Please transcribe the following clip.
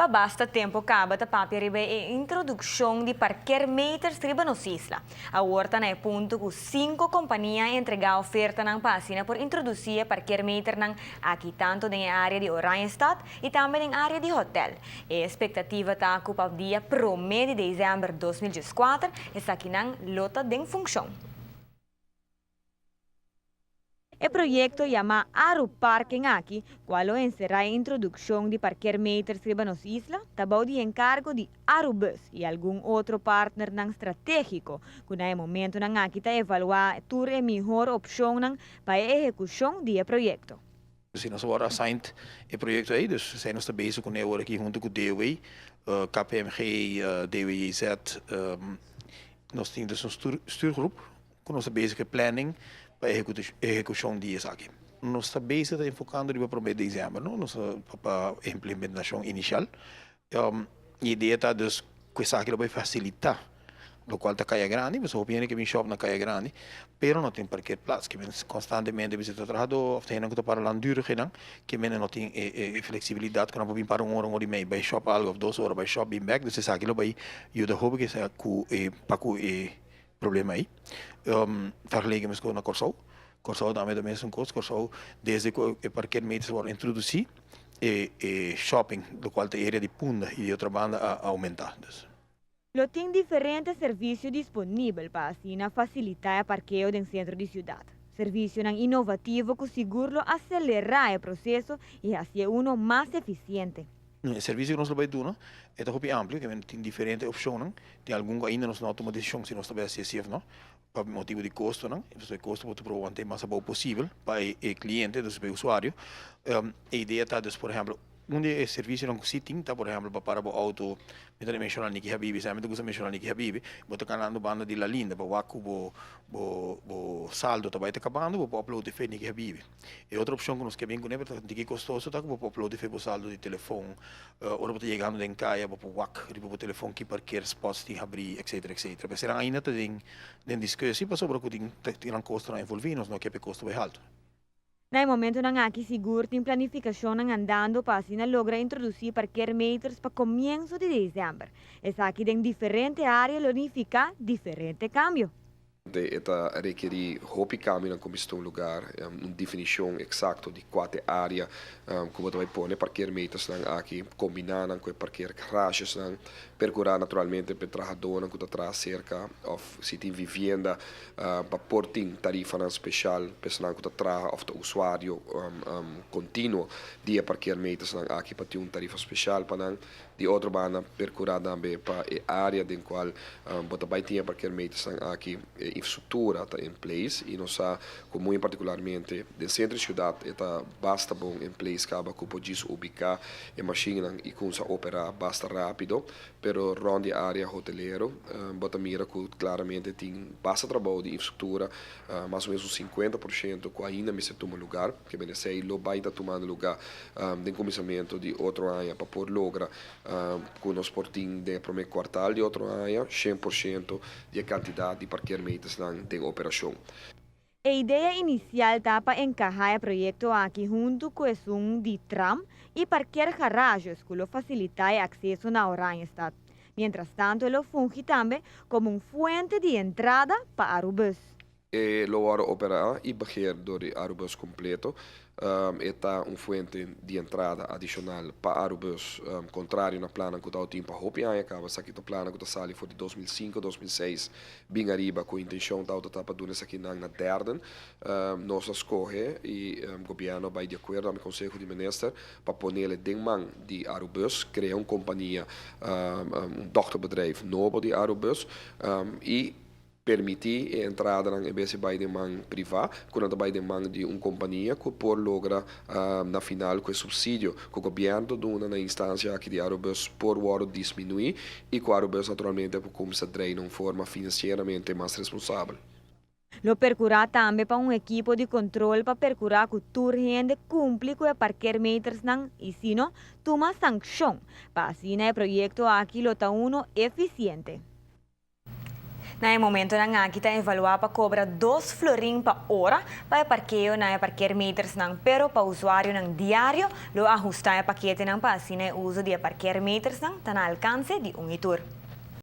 Pa basta tempo caba ta papia riba e introduccion di parkeermeters riba nos isla. Awor ta na e punto cu cinco compania a entrega ofertanan pa asina por introduci e parkeermeternan aki tanto den e area di Oranjestad y tambe den area di hotel. E expectativa ta cu pa dia 1 di december 2014 esakinan lo ta den funcion. E proyecto yama Aru Parking aki, cual lo encera e introduccion di parkeermeters riba nos isla, ta bou di encargo di Arubus y algun otro partnernan strategico, cu na e momentonan aki ta evalua tur e mihor opcionnan pa e ehecucion di e proyecto. Si nos a assigned e proyecto ey, dus zijn nos bezig cu awor aki hunto cu DOW, KPMG, DWJZ, nos tin dus un stuurgroep, cu nos ta bezig cu planning pa ehecucion di esaki. Nos ta bezig ta enfocando riba 1 di december, no? Nos pa implementacion inicial. E idea ta dus cu esaki lo facilita, lo cual ta Caya Grandi, mas hopi hende cu bin shop na Caya Grandi, pero no tin parkeerplaats, cu constantemente visita trahador, of tin cu ta para langdurig, cu no tin e flexibilidad, cu nan por para un ora, un ora y mei, bay shop algo, of 2 ora, bay shop, bin back, dus esaki lo bay yuda hopi cu e pa cu e problema ey. Vergeleken met na Corsou. Corsou tambe ta mesun cos. Corsou, desde cu e parkeermeters worden introduci, e shopping, lo cual ta area di Punda y di otro banda a aumenta. Dus. Lo tin diferente servicio disponibel pa asina facilita e parkeo den centro di ciudad. Servicio inovativo cu sigur lo acelera e proceso y haci uno mas eficiente. E servicio cu nos ta bay duna ta hopi amplio, cu tin diferente opcion. Tin algun cu ainda nos no a tuma decision si nos ta bay haci of no, pa motibo di costo, no? Anto, e costo por proba mas abou posibel pa e cliente, dus pa e usuario. E idea ta, dus, por ehempel, un di e servicionan cu si tin, ta, por ehempel, pa para bo auto, mi ta menciona Niki Habibi, semper mi gusta menciona Niki Habibi, bo ta canando banda di La Linda, pa wak cu bo saldo ta bay ta cabando, bo por upload for di Niki Habibi. E otro opcion cu nos kier bin cu ne, ta tiki costoso, ta cu bo por upload for bo saldo di telefon, ora bo ta yegando den caya, bo por wak riba bo telefon ki parkeer spots tin habri, etc., etc. Pero será ainda ta den discussie, pasobra cu tin un costo envolvi, nos no kier e costo bay halto. Na momentonan aki sigur tin planificacion andando pa asina logra introduci parkeermeters pa comienso di december. Esaki den diferente area lo significa diferente cambio. E ta rekeri hopi cambio na un lugar, un definicion exacto di cua area, con bay pone parkeermeters nan aki, combina nan cu parkeergarages nan, percura naturalmente pa trahador cu ta cerca of si tin vivienda, pa por tin tarifa nan special pa esnan cu ta traha of ta usuario continuo di parkeermeters nan aki, pa tin un tarifa special pa nan. Di otro banda, percura tambe pa e area den cual bo ta bay tin parkeermeters nan aki, infrastructura ta in place, y nos sa como particularmente den centro di ciudad ta basta bon in place caba, cu por ubica e machine y cuminsa opera basta rapido, pero rond di area hotelero, bo ta mira cu claramente tin basta trabou di infrastructura, mas o menos un 50% cu ainda mester tuma lugar, cu esey lo bay ta tumando lugar den cuminsamento di otro aña pa por logra cu nos por tin den prome kwartaal di otro aña 100% di cantidad di parkeermeters nan den operacion. E idea inicial ta pa encaha e proyecto aki hunto cu esun di tram y parkeergarages cu lo facilita e acceso na Oranjestad. Mientras tanto, lo fungi tambe como un fuente di entrada pa Arubus. E lo worden opera y beheer door di Arubus completo. E ta un fuente di entrada adicional pa Arubus, contrario na plan cu tin pa hopi aña caba. Esaki ta plan cu ta sali for di 2005, 2006 bin ariba, cu intencion ta ta pa duna esaki na derden. Nos a scoge y gobierno a bay di acuerdo cu Conseho di Minister pa pone den man di Arubus, crea un compania, un dochterbedrijf nobo di Arubus y permiti e entrada en bes bay den man priva, cu nan bay den man di un compania cu por logra na final cu e subsidio cu gobierno duna na instancia aki di Arubus por wordo disminui y cu Arubus naturalmente por cuminsa draai di un forma financieramente mas responsabel. Lo percura tambe pa un ekipo di control pa percura cu tur hende cumpli cu e parkeermeters nan y si no, tuma sancion. Pa asina e proyecto aki lo ta uno eficiente. Na e momentonan aki ta evalua pa cobra 2 florin pa ora pa parkeo na parkeermeters nan, pero pa usuarionan diario lo ahusta e paketenan pa asina e uso di parkeermeters nan ta na alcance di un y tur.